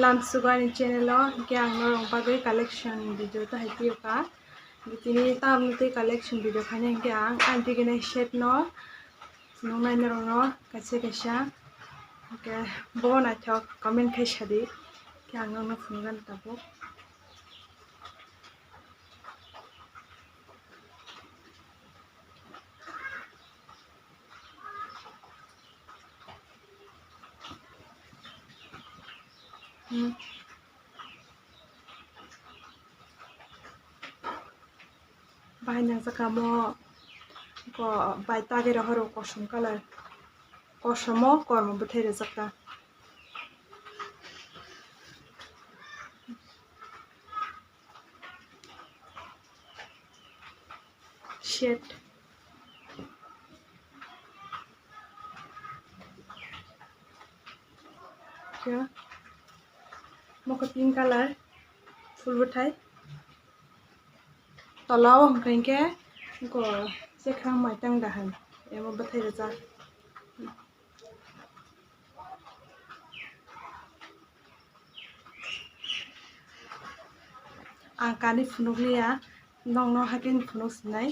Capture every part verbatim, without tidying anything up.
Tamsugo ani channel o, hwnkhe ang norok bagwi collection video ta hai phiyokha. Tini tamni twi collection video khaina hwnkhe ang, ang diginai set no phunuknai norokno kaisa kaisa. Hwnkhe bo naithok comment khai sadi, hwnkhe ang nokno phunukgani tabuk. Hmm. Bahai nangjakha mo, ko bai tagwi rohoro kosom colour, kosom o kormo bwthai rwjakha. Shade. Ya. Mokho pink colour, full bwthai. Tola o hwnkha hinkhe, go sekhang maitang dahai, emo bwthai rwjak. Ang kani phunukliya, nokno hakhe phunuk sinai.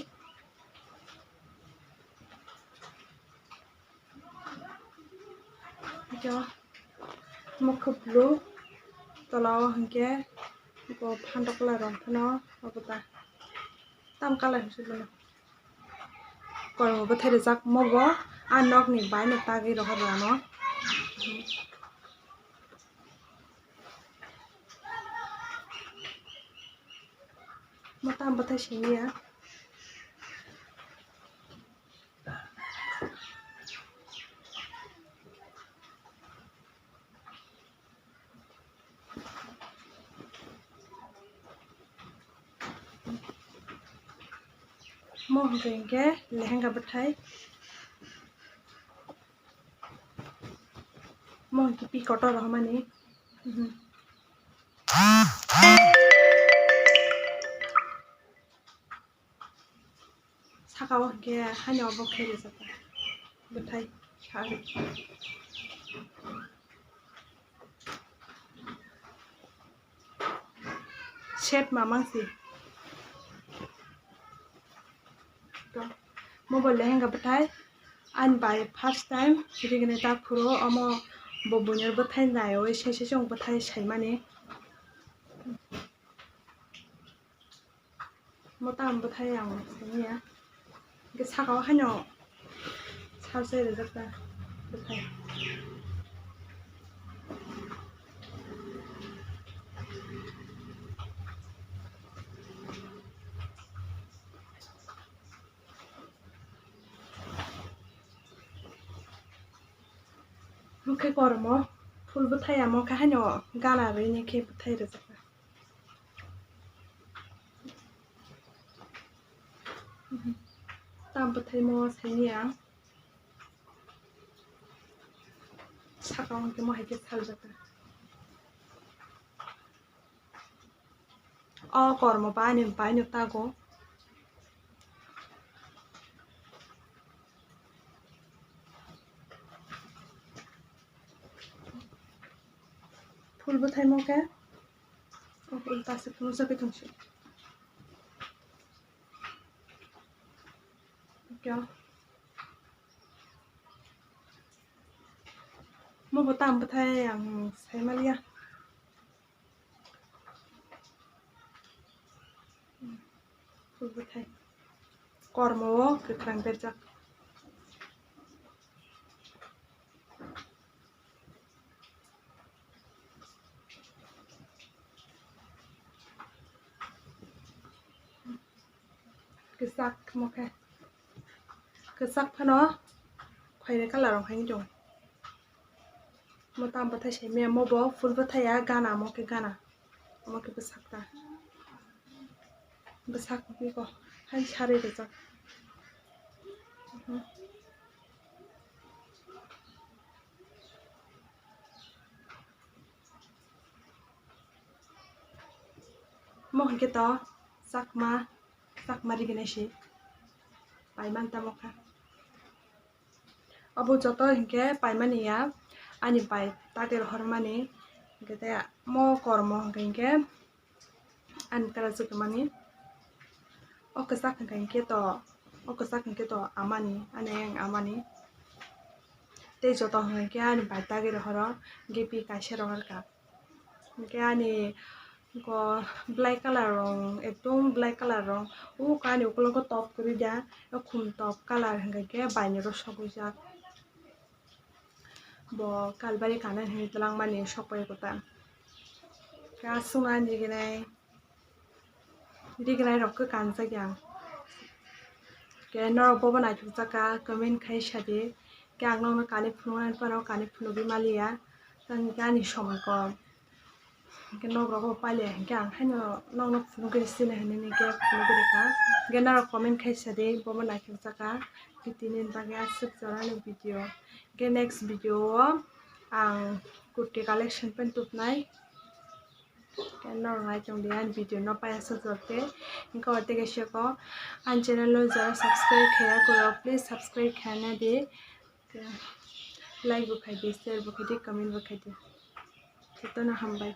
Hwnkhe mokho blue, tola o hwnkhe go phantok colour rok phano obo ta. Tam colour hwnkhe bono. Kormo bwthai rwjak mo bo, a nokni bai no tagwi rohor rwano. Mo tam bwthai simi ya. Mo hwnkhe hinkhe lehenga bwthai. Mo hwnkhe pi kotor rohormani. Mhm. Saka o hwnkhe haino obo khe rwjak bwthai. Set mamang si. To, mo bo lehenga bwthai. Ani bai first time rignai ta phuru omo bo buino bwthai naiwi se se chwng bwthai saimani. Mo tam bwthai ang siniya. Hwnkhe saka o haino sal se rijak ta bwthai. Mo khe kormo phul bwthai amo khe haino gana rwini khe bwthai rijak ta. Tam bwthaimo saini ang. Saka o hwnkhe mo hai khe saljak kha. O kormo ba ani bai no tago. Phul bwthaimo khe. O phul ta se phunukjagwi tongsi. Kya? Mo bo tam bwthai ang sai maliya. Phul bwthai. Kormo o kwkhwrang berjak. Kwchak mo khe. Kwchak phano khwlai colour rok hai tong. Mo tam bwthai sai maya, mo bo phul bwthai ya gana, mo khe gana. Omo khe bwsak ta. Bwsak ni ko hai sari rijak. Mo hwnkhe to chakma, chakma riginai se pai man tamo kha. Abo joto hinkhe paimani ya, ani bai tagwi rohormani, Hwnkhe tei mo kormo hwnkhe hwnkhe ani kala chwkmani. O kwchak hwnkhe hwnkhe to, o kwchak hwnkhe to amani, ani ayang amani. Tei joto hwnkhe ani bai dagi rohoro, hwnkhe pi kaisa rohorkha. Hwnkhe ani ko black colour rong, ekdom black colour rong. O ani ukulok o top kwrwi da, o khum top colour hwnkhe khe bainero sogwi jak. Bo kalbari kanai hwnwi twlangmani sokpai kwtal. Khe aswk ani rignai, rignai rok khe kanjak yang. Khe norok bobo naithokjak kha, comment khai sadi. Khe ang nokno kani phunuknani phano kani phunugwi maliya. Tamo khe ani somoi kom. Hwnkhe nok rogo pailiya hwnkhe ang haino nokno phunugwi sini hinwi khe phunugwi rwkha. Hwnkhe norok comment khai sadi, bobo naithokjak kha. Tini bagwi aswk jorani video. Hwnkhe next video o ang kurti collection pen tubnai. Hwnkhe norok nai tongdi ani video no paiya sojor khe. Hwnkhe o tei kaisa ko ani channel o jora subscribe khaiya khe rok, please subscribe khaina di. Like bo khai di, share bo khai di, comment bo khai di. Jotono hambai.